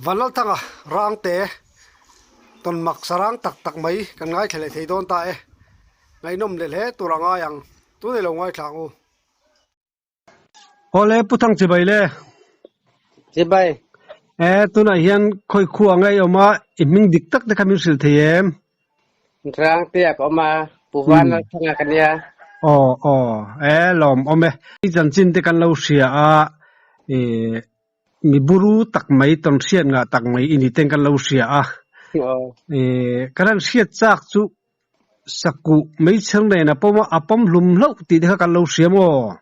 Vanlalthanga rangte tawn mak sarang tak tak mai kan ngaithla leh thei dawn ta e. Ngaihnawm leh hle tur a ngai ang. Tunei lo ngaithla ang u. Awle Pu Thang chibai le. Chibai. E tunah hian khawi khua nge i awm a, i hming dik tak te kha min hrilh thei em? Rangte ah ka awm a, Pu Vanlalthanga ka nia. Aw aw e lawm awm e. I chanchin te kan lo hria a, e mi buru tak mai tawn hriat ngah tak mai i ni ten kan lo hria a. E kan han hriat chak chu Sakuh meichher nen a pawm a, a pawm hlum hlauh tih te kha kan lo hria maw?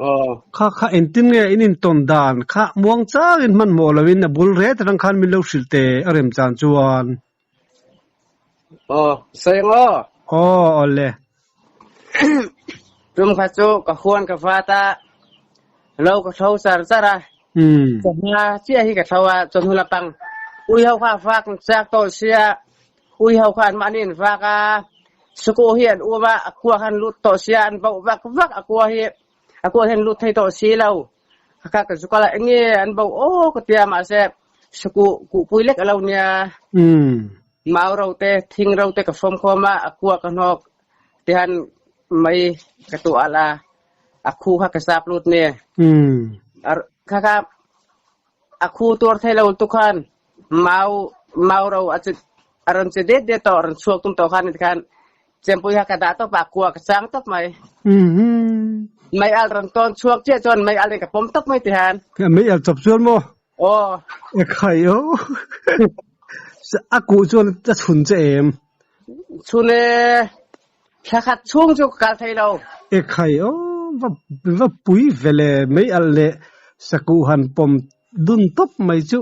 Aw. Kha kha engtin nge in intawn dan kha muang changin hmanhmawh loin a bul ret atang khan min lo hrilh teh a remchan chuan. Aw, sawi ang aw. Aw, awle. Tum kha chu ka huan ka vat a, lo ka thlo char char a. Chawhma chiah hi ka thlo a, chawhnu lapang ui ho kha a vak chak tawh sia, ui ho kha anmahni an vak a, suku hi an um a, a khua khan lut tawh sia, an bauh vak vak a kua hi, a kua hian lut thei tawh si lo. Ka kha ka zuk a la, enge an bauh aw ka tia mahse suku kuhpui lek a lo nia. Mau ro te, thing ro te ka fawm khawm a, a kua ka hnawk tihan mei ka tuah la, a khu kha ka sap lut ni. Kha kha a khu tuar thei lo tu khan mau mau ro a chi a rawn che det det tawh, a rawn chhuak tum tawh khan tikhan chempui kha ka dah tawp a, a kua ka chang tawp mai. Mei al rawn tawn chhuak chiah chuan mei al in ka pawm tawp mai tihan. Mei al chawp chuan maw? Aw. E khai aw. A kuh chuan a chhun che em? Chhun e, thla khat chhung chu ka kal thei lo. E khai aw, va va pui ve le, mei alh leh sakuh han pawm dun tawp mai chu.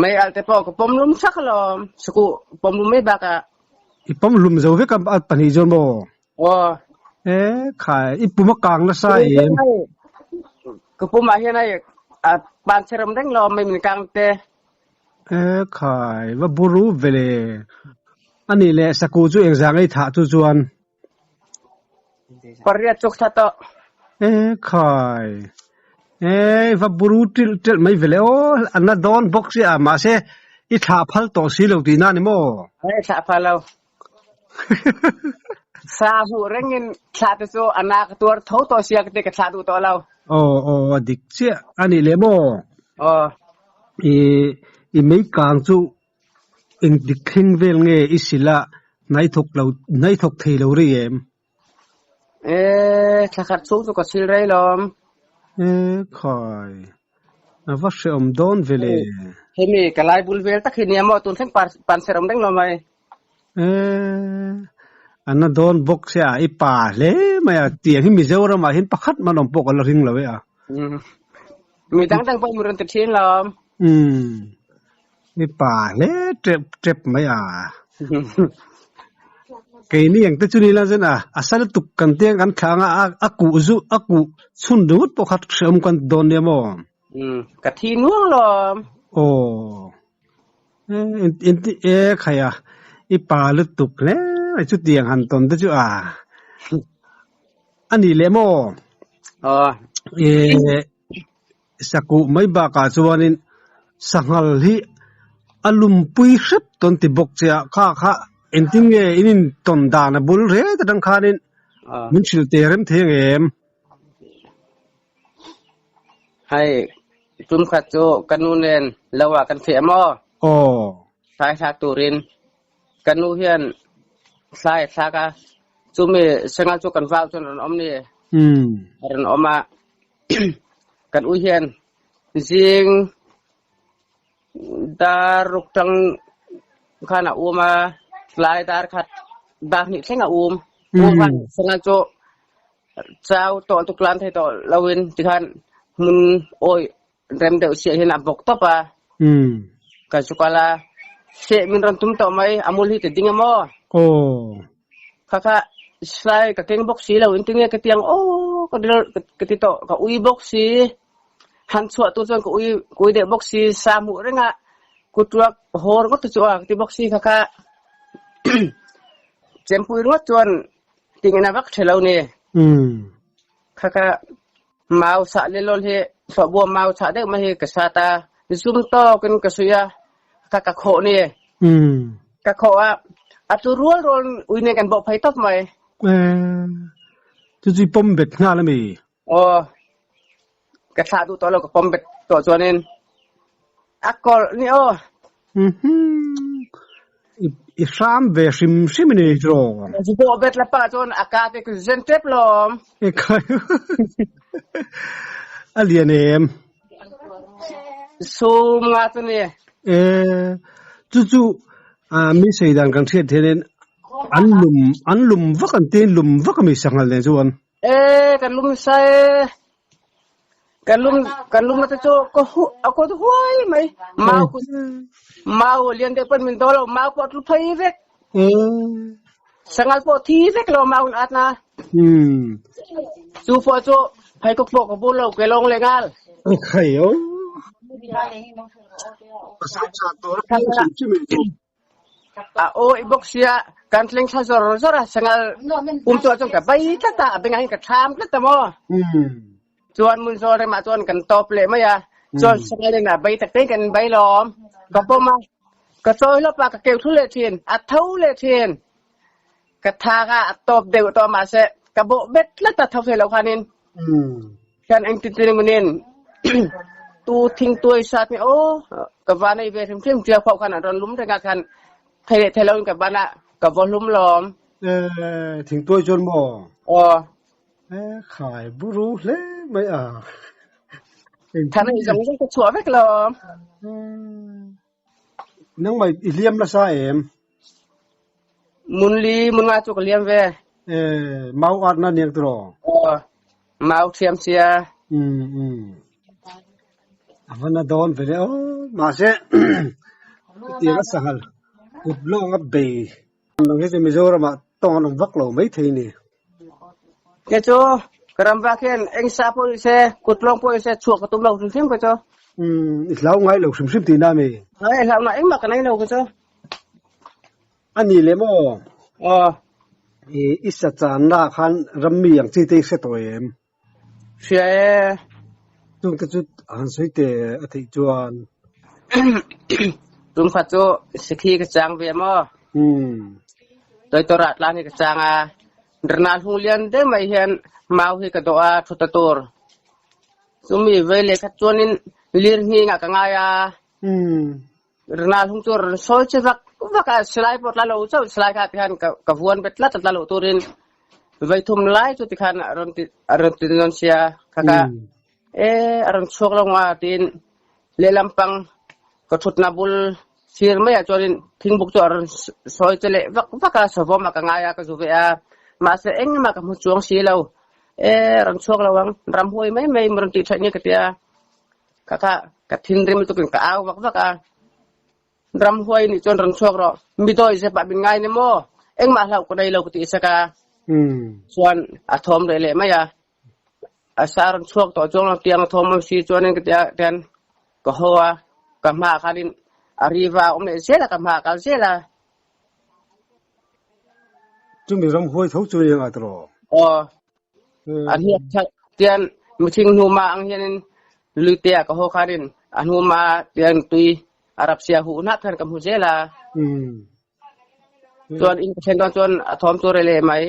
Mei alh te pawh ka pawm lum sak alawm, sakuh pawm lum mai bakah. I pawm hlum zo vek a pahnih chuan maw? Aw. E khai, i pum a kang nasa em? Ka pum ah hian ai a pan cheram reng lo mai min kang te. E khai, va buru ve le. Ani le saku chu engzah ngei thah chu chuan? Pariat chuk tha tawh. E khai, e va buru ṭilh ṭelh mai ve le aw, a na dawn bawk sia mahse i thlah phal tawh si lo tihna ni maw? E thlah phal lo. Sa hmuh rengin thlah te chu a na ka tuar tho tawh sia ka ti ka thlah duh tawh lo. Aw aw a dik chiah a nih leh maw? Aw. I i mei kang chu eng dik thleng vel nge i sil a hnai thawk lo hnai thawk thei lo rei em? E thla khat chhung chu ka sil rei lawm. E khai a va hrehawm dawn ve le. Hemi ka lai bul vel tak hi nia maw tun thleng pan ser awm reng lo mai. E a na dawn bawk se a i pa hle mai a tiang hi Mizoram ah hian pakhat man awm pawh ka la ring lo e a. Mi dang dang pawh mi rawn ti thin lawm. Umm I pa hle tep tep mai a. Keini ang te chu ni la zen a, a sal tuk kan tiang kan thlang a, a kuh zu a kuh chhun ringawt pawh kha hrehawm kan ti dawn nia maw? Umm ka thi nuang lawm. Aw e e khai a, i pa lutuk hle mai chutiang han tawn te chu a a nih leh maw? Aw. E Sakuh mai bakah chuanin sanghal hi a lumpui hrep tawn ti bawk che a, kha kha engtin nge in intawn dan a bul ret atang khanin min hrilh teh rem thei ang em? Hei, tum khat chu ka nu nen lo ah kan feh maw? Aw. Thlai thlak turin ka nu hian thlai a thlak a, chumi sanghal chu kan vau chuan a rawn awm ni. A rawn awm a. Kan ui hian zing dar ruk tang khan a um a, tlai dar khat dar hnih thleng a um. Um khan sangal chu chau tawh tuk lan thei tawh loin tikhan hmun awi rem deuh siah hian a bawk tawp a. Ka zu kal a, seh min rawn tum tawh mai, a mul hi ti ding a maw? Kha kha sai ka keng bawk si lo in tinge ka tiang aw ka dil ka ti tawh ka ui bawk si han chhuah tur chuan ka ui ka ui deuh bawk si sa hmuh reng a kutuak haw ringawt te chu a ka ti bawk si kha kha chempui ringawt chuan tingin a vak tha lo ni kha kha mau sah leh lawl hi hlawhbuam mau chhah deuh mai hi ka sat a. Zum tawkin ka suih a, ka ka khawh ni. Ka khawh a, a tlu rual rual ui nen kan bawh phei tawp mai. Chu chu i pawm bet nghal a mi? Aw, ka thlah duh tawh lo, ka pawm bet tawh chuanin a kawlh ni aw. I hram ve hrim hrim a ni tiraw? Zu bawh bet la pah chuan a ka te ka zen tep lawm. A lian em? Sum nga chu ni. E, chu chu mi sei dan kan hriat hianin an lum an lum vak an tin lum vak a mi sanghal nen chuan. E, kan lum nasa e. Kan lum kan lum na te chu ka hu a ko huai mai. Mau ku mau lian deuh pawn min do lo mau pawh tlu phei vek. Sangal pawh thi vek lo mau in at na. Chu pawh chu pheikhawk pawh ka bur lo ke lawng leh nghal. Khai o. Pasal tha tur a phung hrim hrim in chu. A aw i bawk sia kan tling thla zawr zawr a sangal um tuah chuan ka bai tlat a a bengah hin ka thlam tlat a maw. Chuan mun zawl remah chuan kan tawp leh mai a chuan sangal in a bai tak te kan bai lawm ka pawm a ka chawi hlawp a ka keu thu leh thin a tho leh thin ka tha kha a tawp deuh tawh mahse ka bawh bet tlat a tho thei lo khanin Hian engtin tin emaw tu thing tuai sat nge aw ka van ei ve hrim hrim tia khuau khan an rawn lum reng a khan thei leh thei lo in ka ban a ka vaw hlum lawm. Eh thing tuai chuan maw? Aw. Eh khai buru hle mai a. Than ei zawng zawng ka chhuah vek lawm. Nangmah i hliam nasa em? Mun li mun nga chu ka hliam ve. Eh, mau at na niang tiraw? Aw, mau thiam sia. Um um. A va na dawn ve le aw. Mahse, tiang a sanghal kut lawng a bei. Nang hi chu Mizoram ah tawng an awm vak lo mai thei ni. Ke chu ka ram vak hian eng sa pawh ni se, kut lawng pawh ni se chhuah ka tum lo hrim hrim ke chu. Umm, i hlau ngai lo hrim hrim tihna mi? Ai, hlau na engmah ka nei lo ke chu. A ni le maw? Aw. I, i sa channa ah khan rammi ang chi te i hre tawh em? Hria e. Chungte chu han sawi teh a theih chuan. Tum khat chu Sikhi ka chang ve maw? Toitora tlang hi ka chang a. Rnal hung lian deuh mai hian mau hi ka dawh a, thuta tur. Chumi vei leh khat chuanin lir nghingah ka ngai a. Rnal hung chu rawn sawi che vak vak a, silai pawh tla lo chauh, silai kha tikhan ka vuan bet tlat a tla loh turin vei thum lai chu tikhan a rawn ti a rawn ti nawn sia kha kha e a rawn chhuak lo nga tiin lehlam pang ka thutna bul sir maiah chuanin thingbuk chu a rawn sawi che leh vak vak a, savawm ah ka ngai a ka zu ve a, mahse engmah ka hmu chuang si lo, e rawn chhuak lo ang ramhuai mai mai rawn tih theih nia ka ti a. Kha kha ka thinrim lutukin ka au vak vak a, Ramhuai nih chuan rawn chhuak rawh, mi dawi zep ah min ngai ni maw? Engmah hlauh ka nei lo ka ti sak a, chuan a thawm reh leh mai a, a sa rawn chhuak tawh chuang lo tiang a thawm awm si chuanin ka ti a, tian ka haw a, ka hmaah khanin a riva a awm leh zel a, ka hmaah a kal zel a. Chumi ramhuai tho chu eng ah tiraw? Aw. A hniak that tian mithing hnuma ang hianin luite ah ka haw khanin a hnuma tian tui a rap sia huh hnap khan ka hmu zel a. Chuan in ka thlen dawn chuan a thawm chu reh leh mai.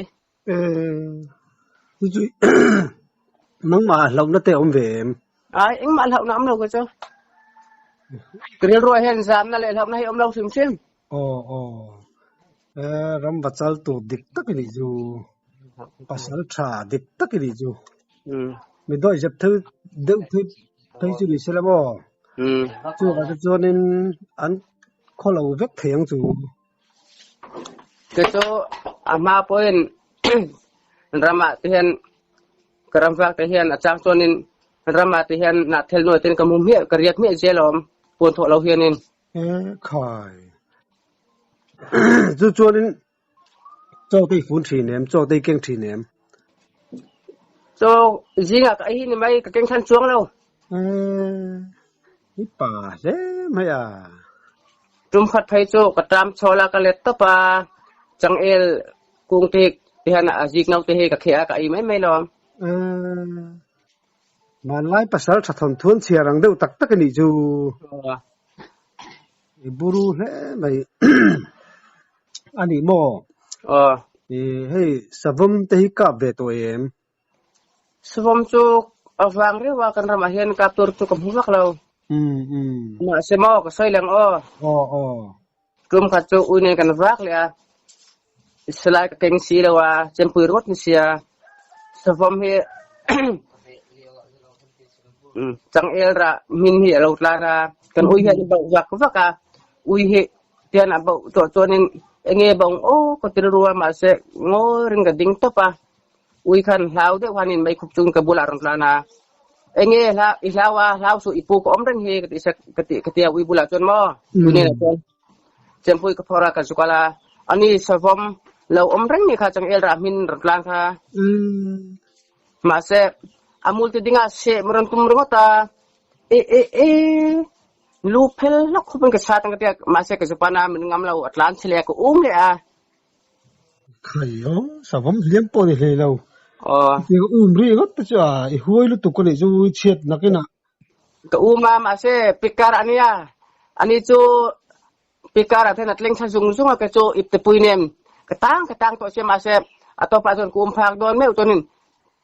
Chu chu nangmah ah hlauhna te a awm ve em? Ai, engmah hlauhna awm lo ka chu. Ka rilru ah hian zamna leh hlauhna hi a awm lo hrim hrim. Aw aw. Ram va chal tur dik tak i nih chu. Pasal tha dik tak i nih chu. Mi dawih zep thei deuh thei phei chu ni se la maw? Chuvang te chuanin an khaw lo vek thei ang chu. Kei chu a hma pawhin ramah te hian ka ram vak te hian a chang chuanin ramah te hian nah thel nuai ten ka hmu hmiah ka riak hmiah zel awm puan thawh lo hianin. E khai. Chu chuanin chaw te i fun thin em? Chaw te i keng thin em? Chaw zingah ka ei hi ni mai ka keng than chuang lo. E i pa hle mai a. Tum khat phei chu ka tram chhawl a ka let tawp a, changel kung te hi hian a zik no te hi ka kheh a ka ei mai mai lo. E. Hmanlai pasal tha thawnthuan chhiar ang deuh tak tak a nih chu. I buru hle mai a ni maw? Hei savawm te hi kap ve tawh em? Savawm chu a vang riau a, kan ramah hian kap tur chu ka hmu vak lo. Mahse maw ka sawi leng aw. Tum khat chu ui nen kan vak leh a, silai ka keng si lo a, chempui ringawt ni sia, savawm hi changel rah hmin hi a lo tlan a, kan ui hian a bauh vak vak a, ui hi tian a bauh tawh chuanin enge bawng aw ka ti rilru a, mahse ngawi ring ka ding tawp a. Ui khan hlau deuh khanin meikhup chung ka bulah a rawn tlan a, Enge hla i hlau a, hlau suh i pu ka awm reng hi ka ti sek ka ti ka ti a ui bulah chuan maw ui nen ah chuan chempui ka phawrh a ka zuk al a, ani savawm lo awm reng ni kha changel rah hmin rawn tlan kha. Mahse a mul ti ding a seh rawn tum ringawt a, e e e lu phel hlawk khawp in ka chhat ang ka ti a, mahse ka zupan a min ngam lo a tlan chhe leh a ka um leh a. Khaio, savawm hliam pawh ni hlei lo. Hetiang um ri ngawt te chu a, i huai lutuk a nih chu i chhiat nakin ah. Ka um a, mahse pikar a nia. Ani chu pikar ah hian a tleng thla zung zung a, kei chu ipte pui nen ka tang ka tang tawh sia, mahse a tawpah chuan ka um phak dawn meuh chuanin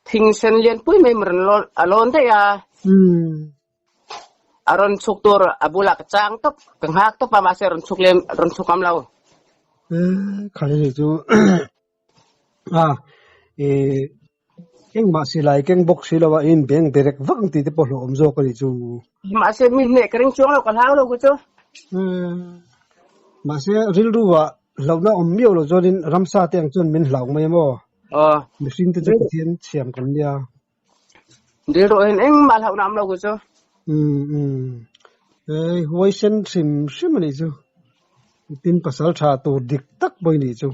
thingsen lian pui mai rawn a lawn daih a. A rawn chhuk tur a bulah ka chang tawp, ka nghak tawp a, mahse rawn chhuk lem, rawn chhuk ngam lo. Khai hei chu a engmah silai keng bawk si lo a, in beng berek vak ang tih te pawh hlauhawm zawk a nih chu. Mahse mi hneh ka ring chuang lo, ka hlau lo ku chu. Mahse rilru ah hlauhna awm miau lo chuanin ramsa te ang chuan min hlau mai a maw? Mihring te chu Pathian chhiam kan nia. Dil rawh hian engmah hlauhna awm lo ku chu. Umm umm. Hei huaisen hrim hrim a nih chu. Tin pasal tha tur dik tak pawh i nih chu.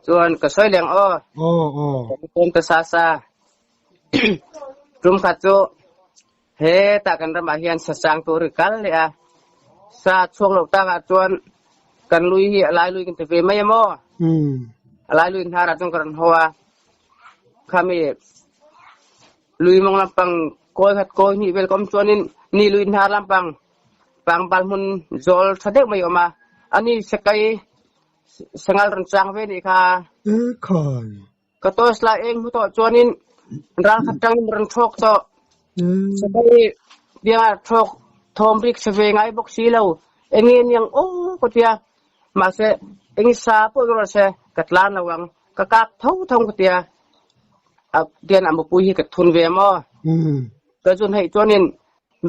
Chuan ka sawi leng aw. Aw aw. Kan ta sa sa. Tum khat chu hetah kan ramah hian sachang tur hi kal leh a. Sa chhuak loh takah chuan kan lui hi a lai lui kan ti ve mai a maw? Umm. A lai lui hnarah chuan ka rawn haw a. Khami lui mawng lampang kawi khat kawi hnih vel ka awm chuanin ni lui hnar lampang pangbal hmun zawl tha deuh mai a awm a, ani sakai sangal rawn chang ve nih kha. Ekhai. Ka torch lai eng hmu tawh chuanin ral khat tangin rawn thawk tawh. Sakai bianga thawk thawm rik sa ve ngai bawk si lo. Enge niang aw ka tia. Mahse eng sa pawh rawh se ka tlan lo ang. Ka kap tho tho ka tia. A tian a mupui hi ka thun ve maw. Ka zun hei chuanin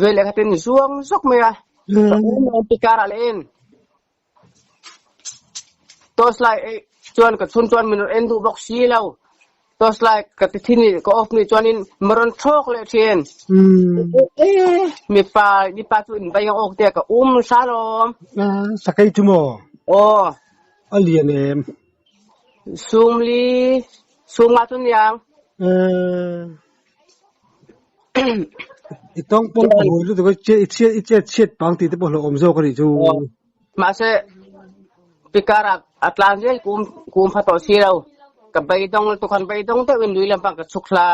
ve leh khatin zuang zawk mai a. Ka um a pikar ah leh in. Torch light ei chuan ka chhun chuan min rawn en duh bawk si lo. Torch light ka ti thin i ka off nih chuanin min rawn thlawk leh thin. Mipa mipa chu in bai ang awk tia ka um nasa alawm. Sakei chu maw? Aw. A lian em? Sumli sum nga chu niang. I tawng pawng ka hawi lutuk a, i chhiat i chet chhiat pang tih te pawh hlauhawm zawk a nih chu. Mahse pikar ah a tlan zel kum kum pha tawh si lo. Ka beidawng lutuk han beidawng deuh in lui lampang ka chhuk hla.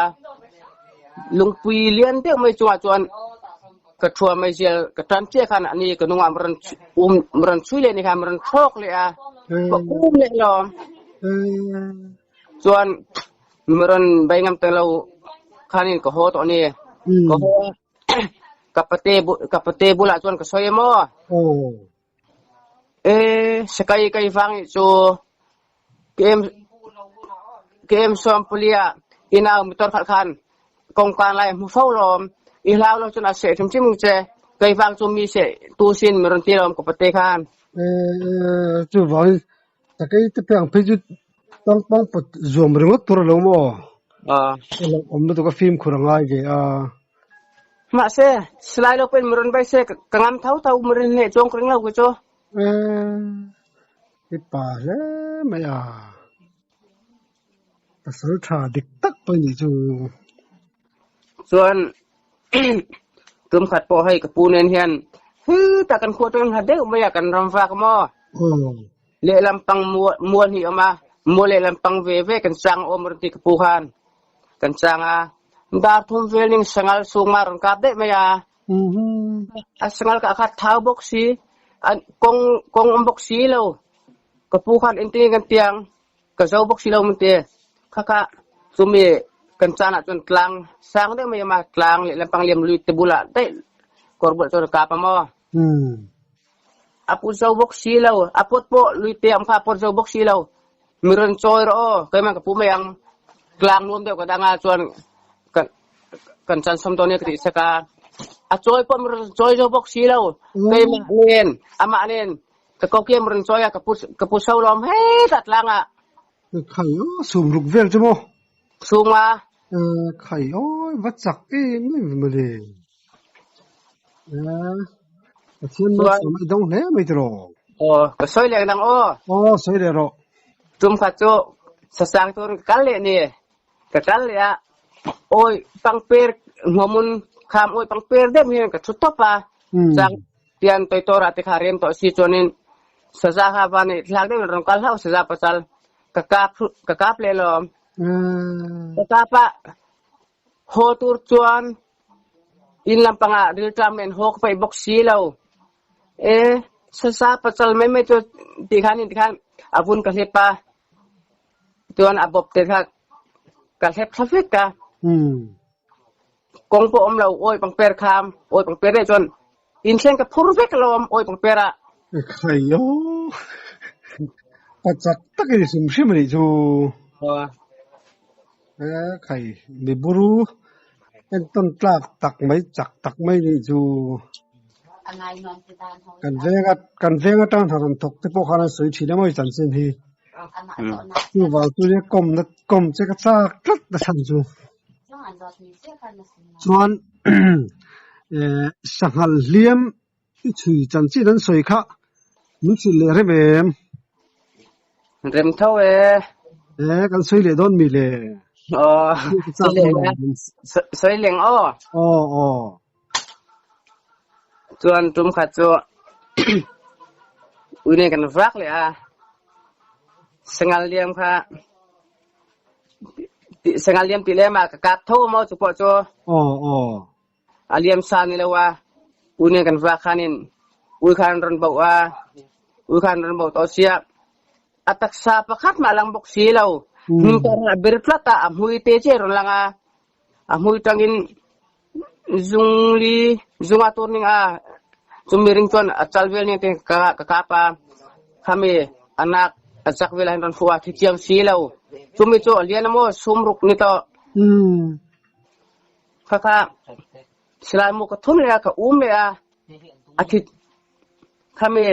Lungpui lian deuh mai chungah chuan ka thua mai zial ka tan chiah khan ani ka nungah rawn um rawn chhui leh ni khan rawn thlawk leh a. Ka um leh lawm. Chuan mi rawn bei ngam ta lo khanin ka haw tawh a ni. Ka haw a, ka pate ka pate bulah chuan ka sawi emaw. E sakai kai vang nih chu KM KM Sawmpulia inau motor khalh khan kawngka lai a hmu fo lawm. I hlau lo chuan a seh hrim hrim ang che. Kai vang chu mi seh tu sin mi rawn ti lawm ka pate khan. E chuvangin Sakei te piang phei chu tangpang pawt zuam ringawt tur a lo maw? A lo awm lutuk a fimkhur a ngai ve a. Mahse, silai lo pawhin mi rawn bai se ka ngam tho tho, mi rawn hneh chuang ka ring lo kei chu. I pa hle mai a, pasal tha dik tak pawh i nih chu. Chuan tum khat pawh hei ka pu nen hian hetah kan khua atangin hla deuh mai a kan ram vak maw? Lehlam pang mual hi a awm a, mual lehlam pang ve ve kan chang a awm a rawn ti ka pu khan. Kan chang a. Dar thum vel ning sangal sung ma ron kap daih mai a. A sangal ka kha thau bawk si, an kawng kawng awm bawk si lo. Ka pu khan engtin nge kan tiang ka zo bawk si lo min ti. Kha kha chumi kan chan ah chuan tlang sang deuh mai a awm a, tlang leh lampang liam lui te bulah daih kawr bulah chuan a kap a maw. A pu zo bawk si lo, a pawt pawh lui te awm kha a pawt zo bawk si lo. Mi rawn chawi rawh aw, keimah ka pu mai ang. Tlang nuam deuh ka dang a chuan kan kan chan sawm dawn nia ka tih sak a. A chawi pawh mi rawn chawi zo bawk si lo, keimah nen amah nen ka kokia mi rawn chawi a ka pu ka pu so lawm hetah tlang ah. Khai aw, sum ruk vel chu maw? Sum a. Khai aw, va chak em em mawle. Pathian malsawm i dawng hle mai tiraw? Aw, ka sawi leh nang aw. Aw, sawi leh rawh. Tum khat chu sasang turin ka kal leh ni. Ka kal leh a, awi pangper hnawmun kham awi pangper deuh hian ka thu tawp a. Chang tian toitora te kha rem tawh si chuanin saza kha van i thlak deuhin rawn kal hlauh saza pasal ka kap ka kap leh lawm. Ka kap a, haw tur chuan In lampangah rilṭam nen haw ka peih bawk si lo. E, sasa pachal mai mai chu ti khan in ti khan a vun ka hlep a. Chuan a bawp te kha ka hlep thla vek a. Kawng pawh awm lo, awi pangper kham, awi pangper leh chuan in thleng ka phur vek alawm awi pangper ah. Khai aw, pachak takin i hrim hrim a nih chu. Aw. E khai, mi buru entawn tlak tak mai chak tak mai nih chu kan venga kan veng atang hna rawn thawk te pawh khan an sawi thin a mawi chanchin hi. Chuvang chu nia kawmna kawm che ka chak tlat a chhan chu. Chuan sanghal hliam I chhui chanchin an sawi kha min hrilh leh rem em? Rem tho e. E, kan sawi leh dawn mi le. Aw, sawi leng aw. Aw, aw. Chuan tum khat chu ui nei kan vak leh a. Sangal liam kha sangal liam ti lem a ka kap tho maw chu pawh chu. Aw, aw. A liam sa ni lo a, ui nen kan vak khan in ui khan an rawn boh a, ui khan an rawn boh tawh sia, a taksa pakhat mah a lang bawk si lo. Hnim kar a bir tlat a, a hmui te chiah a rawn lang a, a hmui tangin zungli zunga tur ning a, chumi ring chuan a chal vel ning te ka ka kap a, khami a nak a chak vel ah hin rawn fuh a, thi chiang si lo. Chumi chu a lian a maw sum ruk ni tawh. Khakha silai mu ka thum leh a, ka um leh a, a thi khami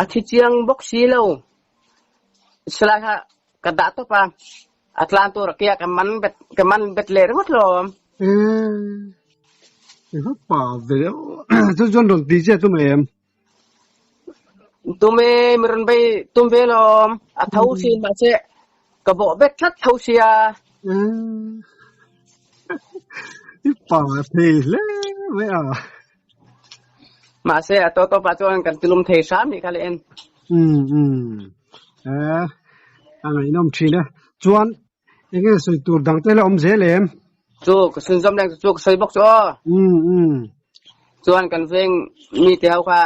a thi chiang bawk si lo. Silai kha ka dah tawp a, a tlan tur a kia ka man bet ka man bet leh ringawt lawm. Eh, pa ve chu chuan rawn ti che tum em? Tum e, mi rawn bei tum ve lawm. A tho thin mahse ka bawh bet tlat tho sia. I pa thei hle mai a. Mahse a tawp tawpah chuan kan tilum thei hram nih kha le en. Um um. Eh, a ngaihnawm thin e. Chuan enge sawi tur dang te la awm zel em? Chu ka sunzawm leng chu ka sawi bawk chu aw. Um um. Chuan kan veng mi te ho kha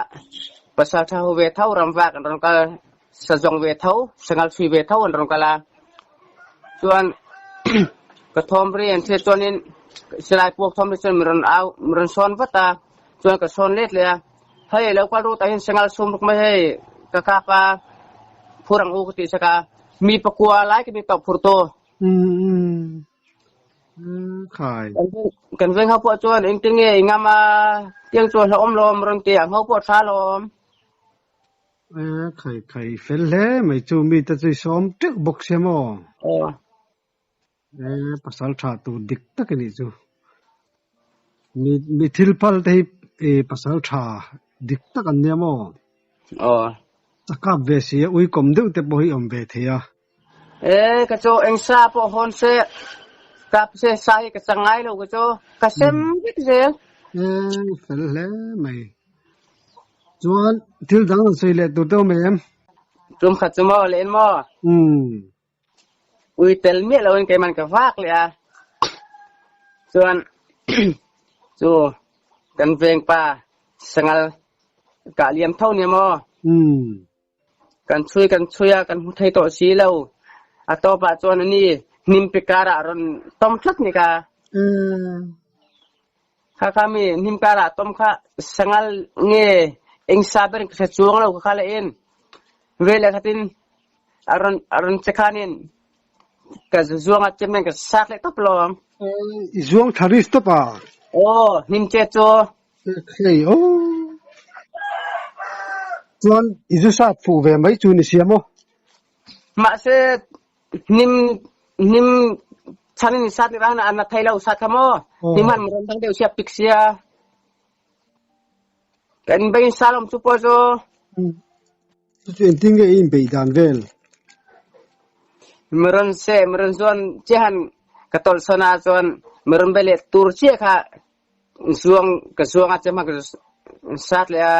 pasal tha ho ve tho ram vak an rawn kal sazawng ve tho sangal chhui ve tho an rawn kal a. Chuan ka thawm ri an hriat chuanin silai puak thawm ri chuan min rawn au min rawn sawn vat a. Chuan ka sawn let leh a. Hei lo kal rut ah hian sangal sum ruk mai hei ka kap a phur ang u ka tih sak a. Mi pakua lai ka ni tawh phur tu. Um um. Khai. Kan veng ho pawh chuan engtin nge i ngam a, tiang chu a hlauhawm lawm rawn ti a, ngho pawh a tha lawm. Eh, khai khai fel hle mai chu mi te chu i sawm teuh bawk sia maw? Aw. Eh, pasal tha tur dik tak i nih chu. Mi mi thil phal te hi i pasal tha dik tak an nia maw? Aw. A kap ve si a, uikawm deuh te pawh hi awm ve thei a. E ka chu eng sa pawh hawn se kap se sa hi ka chang ngai lo ka chu ka sem vek zel. E fel hle mai. Chuan thil dang an sawi leh tur te awm em? Tum khat chu maw leh in maw? Um. Ui tel miah lo in keiman ka vak leh a. Chuan chu kan veng pa sangal kah liam tho nia maw? Kan chui kan chui a, kan hmu thei tawh si lo. A tawpah chuan ani hnimpi karah a rawn tom tlat ni ka. Kha kha mi hnim karah tom kha sangal nge eng sa ber ka hre chuang lo kha le in. Ve le khatin a rawn a rawn che khanin ka zuang a chem ka sak le top lawm. I zuang tharis top a. Aw, hnim che chu. Hei aw. Chuan i zu sat fuh ve mai chu ni sia maw? Mahse hnim hnim chan in sat ni ran an na thei lo sat kha maw? Hnim han ron dang deuh sia pik sia. Kan bei salom chu pawh chu. Chu chu engtin nge i inbeih dan vel? Miron se miron chuan chiahan ka tawlh sawn ah chuan miron bei leh tur chiah kha Zuang ka zuang a chem ka sat leh a.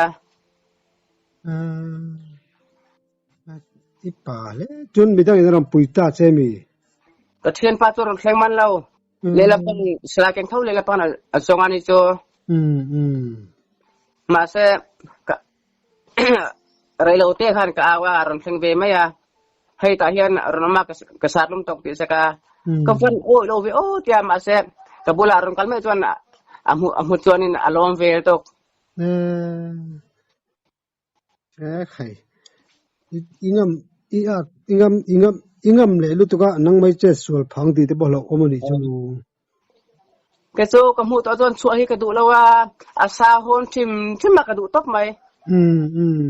I pa hle chun midang in a rawn pui ta che mi. Ka thianpa chu a rawn thleng man lo. Lehlam pang sala keng tho lehlam pang a zawng a ni chu. Mahse ka reilo te khan ka au a a rawn thleng ve mai a. Hei tah hian rawn awm a ka sat lum tawk tih sek a. Ka van awih lo ve aw tia mahse ka bulah rawn kal mai chuan a hmu a hmu chuanin a lawm vel tawk. Eh khai i ngam i at i ngam i ngam i ngam leh lutuk a nang mai che sual phang tih te pawh hlauh awm a nih chu. Kei chu ka hmuh tawh chuan chhuah hi ka duh lo a, a sa hawn ṭhim ṭhim a ka duh tawp mai. Umm umm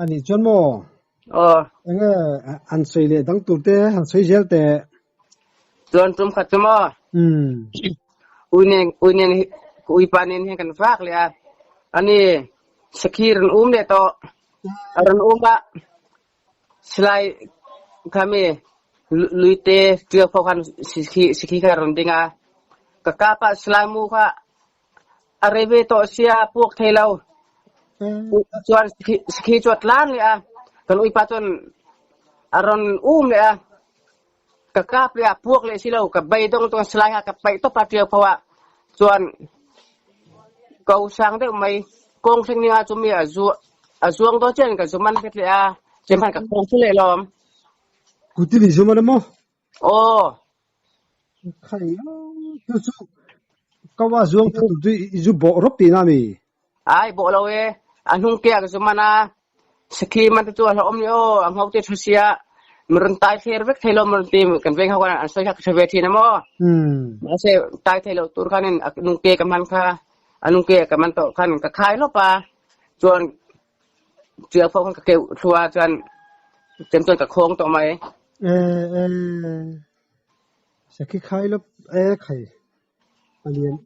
a nih chuan maw? Aw. Enge han sawi leh dang tur te han sawi zel teh. Chuan tum khat chu maw? Umm. Ui nen ui nen ui pa nen hian kan vak leh a, ani sakhi rawn um leh tawh, a rawn um a, Silai kha mi luite ṭiau pawh khan sikhi kha a rawn ding a, ka kap ah silai mu kha a rei ve tawh sia a puak thei lo. Chuan sikhi chu a tlan leh a, kan uipa chuan a rawn um leh a, ka kap leh a puak leh si lo, ka beidawng chuan silai kha ka paih tawp a ṭiau pho ah chuan ko sang deuh mai kawng thleng ning ah chumi a zu a zuang dawn chian ka zu man bet leh a chem han ka khawng thu leh lawm. Kutin i zu man a maw? Aw. Khai chu chu ka wa zuang thu tur chu i zu bawh rawp tihna mi? Ai bawh lo e, a hnung ke ah ka zu man a, Sakhi man te chu a hlauhawm ni aw, a ngho te thu sia, mi rawn tai thler vek thei lo maw ti kan veng ho khan an sawi kha ka hre ve thin a maw. Mahse tai thei lo tur khanin a nung ke ka man kha, a nung ke ka man tawh khan ka khai lawp a, chuan tial pawh khan ka keuh thlu a chuan chem chuan ka khawng tawh mai. Sakhi khai lawp e khai a lian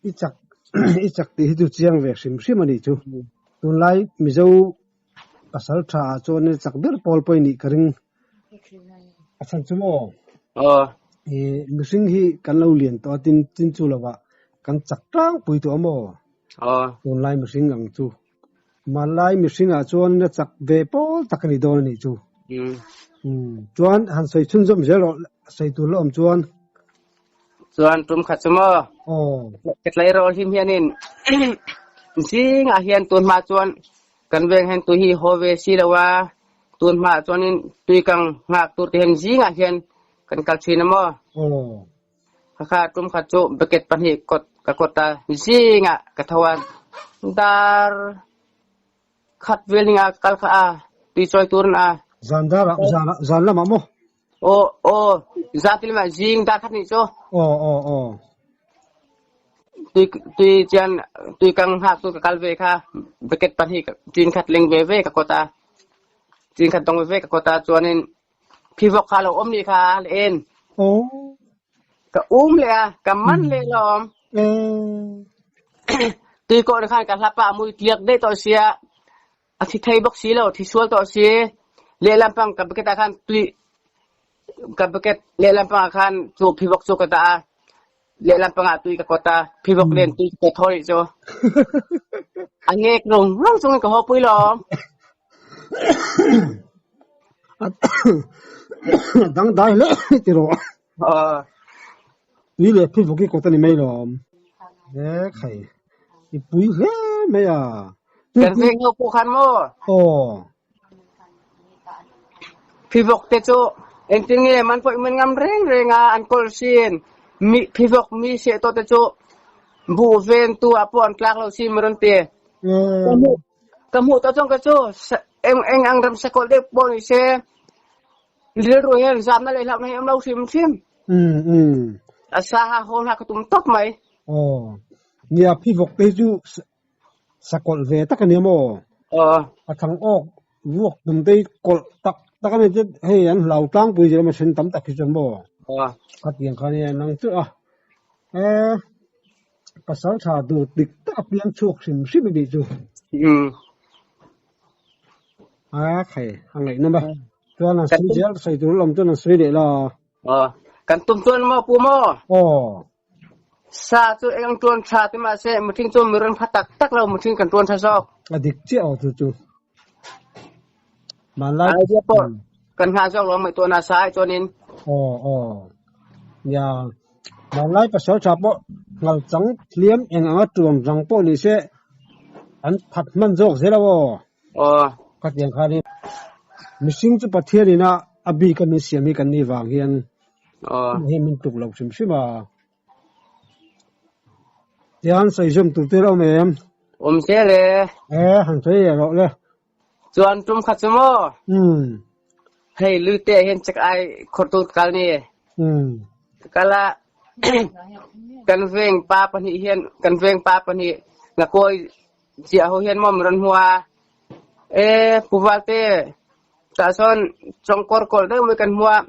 i chak i chak tih hi chu chiang ve hrim hrim a nih chu. Tunlai Mizo pasal tha ah chuan chak ber pawl pawh i nih ka ring. A chhan chu maw? Aw. I mihring hi kan lo lian tawh a tin tin chu lovah kan chak tlangpui tawh a maw? Aw. Tunlai mihring ang chu. Hmanlai mihring ah chuan a chak ve pawl tak a ni dawn a nih chu. Chuan han sawi chhunzawm zel rawh sawi tur la awm chuan. Chuan tum khat chu maw? Aw. Ka tleirawl hlim hianin zingah hian tun hma chuan kan veng hian tui hi haw ve si lo a, tun hmaah chuanin tui kang nghak tur te hian zingah hian kan kal thin a maw? Aw. Khakha tum khat chu bucket pahnih kawt ka kawt a, zingah ka tho a, dar khat vel hingah ka kal kha a, tui chawi turin a. Zan darah zan lamah maw? Aw aw zan ti lamah zing dar khat nih cu. Aw aw aw. Tui tui chian tui kang hngak tu ka kal ve kha bucket pahnih tin khat leng ve ve ka kawt a. Tin khat dong ve ve ka kawt a chuanin phivawk kha lo um nih kha le en. Aw. Ka um le a ka man le lawm. Tui kawh ni khan ka hlap ah mui tliak dei tawh sia. A thi thei bawk si lo, thi sual tawh si. Lehlam pang ka bucket ah khan tui ka bucket lehlam pang ah khan cu phivawk cu ka dah a. Lehlam pang ah tui ka kawt a, phivawk len tui ka thaw rih cu. A ngek rung rung chung in ka haw pui lawm. Dangdai hle ti rawh. Aw. Tui leh phivawk i kawt a ni mai lawm. He khai i pui hle mai a. Kan veng ho pawh khan maw? Aw. Phivawk te chu engtin nge man pawh i man ngam reng reng a, an kawl sin. Mi phivawk mi seh tawh te chu buh ven tu ah pawh an tlak lo si maw rawn ti. Ka hmuh ka hmuh tawh chuan ka chu eng eng ang ram sakawlh deuh pawh ni se rilru hian zamna leh hlauhna hi a awm lo hrim hrim. Um um. A sa ha haw hna ka tum tawp mai. Aw. Nia phivawk te hi chu Sakawlh ve tak a nia maw? A thang awk vuak tum te hi kawlh tak tak a ni chu hei an hlau tlangpui zel a then tam tak hi chuan maw? Khatiang kha nia nang chu a e pasal tha duh dik tak a piang chhuak hrim hrim a nih chu. A khai a ngaihnawm a chuan an sawi zel sawi tur lawm chuan an sawi leh la. Kan tum chuan maw pu maw? Aw. Sa chu eng tuan tha ti mahse mihring chu mi rawn pha tak tak lo mihring kan tuan tha zawk. A dik chiah aw chu chu. Hmanlai Idea pawh kan nghah zawk lo ngaihtuahna sa ai chuanin. Aw aw. Nia hmanlai pasal tha pawh ngal chang hliam eng anga tuan rang pawh ni se an that hman zawk zel aw. Aw. Khatiang khanin mihring chu Pathian ina a bik a min siam hi kan nih vang hian Hei min tuk lo hrim hrim a. Tian sawi zawm tur te awm em? Awm zel e. E, han sawi leh rawh le. Chuan tum kha chu maw? Um. Hei lui te hian chek ai khawr tur kal ni. Um. Kal a kan veng pa pahnih hian kan veng pa pahnih ngakawi chiah ho hian maw min rawn hmu a. E Pu Valte tah sawn chawngkawr kawlh deuh mai kan hmu a.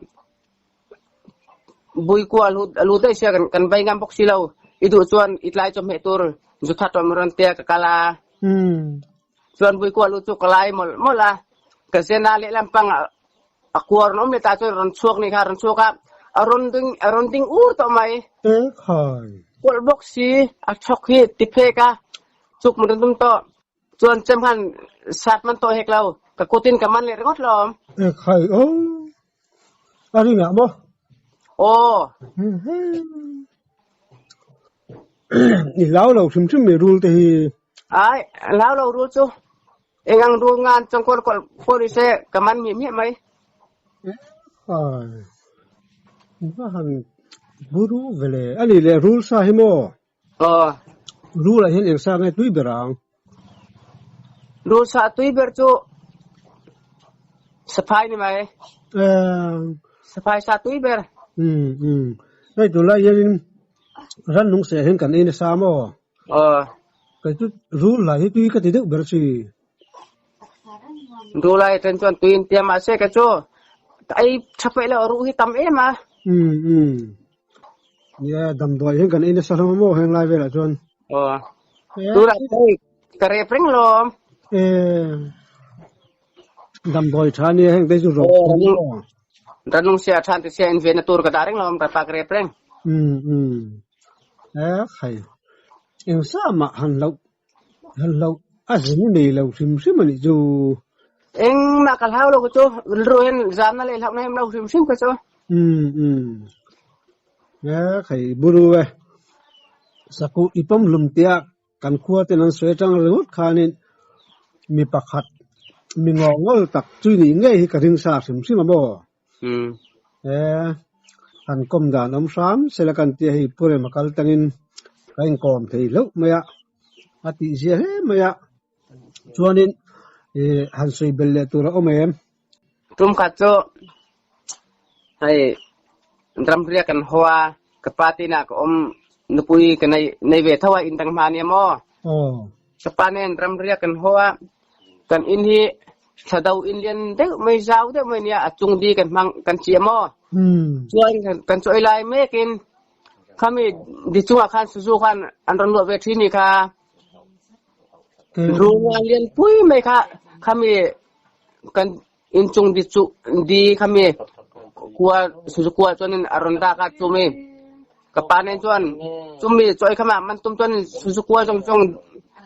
Buikua a lut daih sia kan vai ngam bawk si lo. I duh chuan i tlai chawhmeh tur zu that rawh min rawn tia ka kal a. Chuan buikua lu chu ka lai mawlh mawlh a. Ka zen a lehlam pang a kua rawn awm leh ta chuan rawn chhuak ni kha a rawn chhuak a. A rawn ding a rawn ding ur tawh mai. Kawlh bawk si a thawk hi ti phek a chuk min rawn tum tawh. Chuan chem khan sat man tawh hek lo, ka kutin ka man leh ringawt lawm. E khai aw, a ring ah maw? Aw. I hlau lo hrim hrim mai rul te hi. Ai, hlau lo rul chu. Eng ang rul ngan changkawl kawlh pawh ni se ka man miah miah mai. E khai, va han buru ve le. A nih leh rul sa hi maw? Aw. Rul ah hian eng sa nge tui ber ang? Rul sa tui ber chu saphai ni mai. Saphai sa tui ber. Um um. Hei tunlai hianin rannung seh hian kan ei nasa maw? Aw. Kei chu rul lai hi tui ka ti deuh ber chi. Rul ai then chuan tui in tia mahse kei chu ka ei tha peih lo ruh hi tam em a. Um um. Nia, damdawi hian kan ei nasa hlawm a maw heng lai velah chuan. Aw. Tunah pawh ka rep reng lawm. Eh. Damdawi tha nia heng te chu rawh. Aw, ranung sia than te sia in ve na tur ka dah reng lawm ka pa ka rep reng. Um um. Eh khai. Eng sa mah han lo han lo a zin nei lo hrim hrim ani chu. Eng mah ka hlau lo ka chu rilru hian zam na leh hlauh na hem lo hrim hrim ka chu. Um um. Eh khai buru e. Saku ipam hlum tia kan khua ten an sawi atang ringawt khanin mi pakhat mi ngawngawlh tak chu nih ngei hi ka ring sa hrim hrim a maw. Um. Eh han kawm dan awm hram sela kan tia hei Purem a kal tangin ka inkawm thei hlauh mai a, a tihzia hle mai a. Chuanin ih han sawi belh leh tur a awm em? Tum khat chu hei ramria kan haw a, ka pa te inah ka awm nupui ka nei nei ve tho a in dang hma nia maw? Aw. Ka pa nen ramria kan haw a, kan in hi thla do in lian deuh mai zau deuh mai nia a chung di kan hmang kan chiah maw? Chuan kan chawi lai mekin khami di chungah khan suzu khan an rawn luah ve thin ni kha. Runga lian pui mai kha khami kan inchung di chu di khami kua suzu kua chuanin a rawn dak a chumi ka pa nen chuan chumi chawi khama man tum chuan suzu kua zawng zawng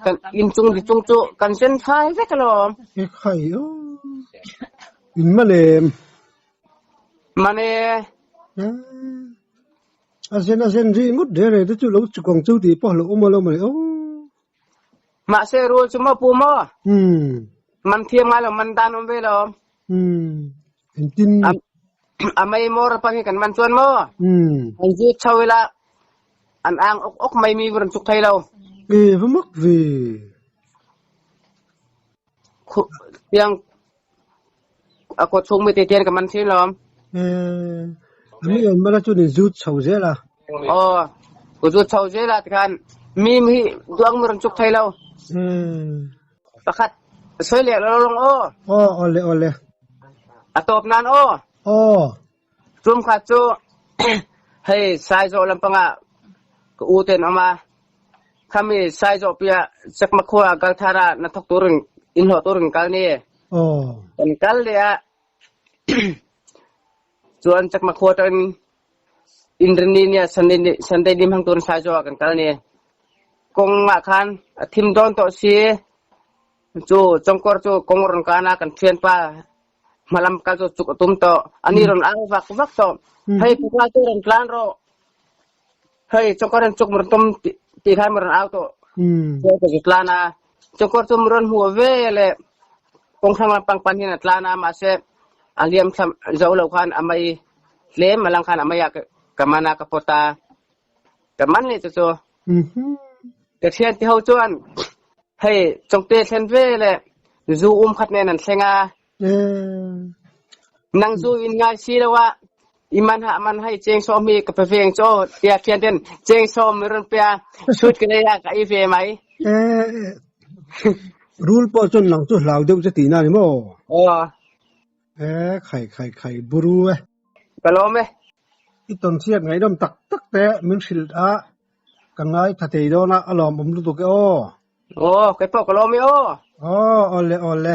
kan inchung di chung chu kan zen fai vek alawm. E khai o in man em? Mane. A zen a zen rih ngawt reng reng te chu lo chuk ang chu tih pawh a lo awm alawm a ni aw. Mahse rul chu maw pu maw? Umm. Man thiam ngai lo man dan awm ve lo. Umm. Engtin? A mei mawr pang hi kan man chuan maw? Umm. An zut chho ila an ang ok ok mai mi ran chuk thei lo. E va mak ve. Tiang a kawt chhung mi te tian ka man thin lawm. Eh, mi an mana chu nin zut chho zel a. Aw, ku zut chho zel a tikhan mi hi duang mi ran chuk thei lo. Hmm. Pakhat soi leh lo long aw. Aw, ole ole. A tawp nan aw. Aw. Tum khat chu hei sai zo lampanga ka u ten awm a. Khami Saizawh piah Chakma khua Galthar ah hnathawk turin inhlawh turin kal ni. Kan kal leh ah chuan Chakma khua tangin Inrinni nia Sunday ni Sunday ni hmang turin Saizawh ah kan kal ni. Kawng ah khan a thim dawn tawh si. Chu chawngkawr chu kawng rawn kan a kan thianpa hmalam kal chu chuk a tum tawh. Ani rawn au vak vak tawh. Hei pupa chu rawn tlan rawh. Hei chawngkawr in chuk rawn tum ti khan rawn au tawh. Chuan ka zu tlan a. Chawngkawr chu rawn hmu ve le kawng hrang lampang pan hian a tlan a mahse a liam thlam zo lo khan a mei tlem a lang khan a mei ah ka man a ka pawt a. Ka man leh chu chu. Ka thian ti ho chuan hei chawngte thlen ve le zu um khat nen an thleng a. Nang zu in ngai si lo a i man ha man hei cheng sawm hi ka pe veng chaw tia thian ten cheng sawm mi rawn pe a sut ka nei a ka ei ve mai. Rul pawh chuan nang chu hlau deuh che tihna ni maw? Aw. E khai khai khai buru e. Ka lawm e. I tawnchhiat ngaihnawm tak tak te min hrilh a, ka ngaithla thei dawn a, a lawmawm lutuk e aw. Aw, keipawh ka lawm e aw. Aw, awle awle.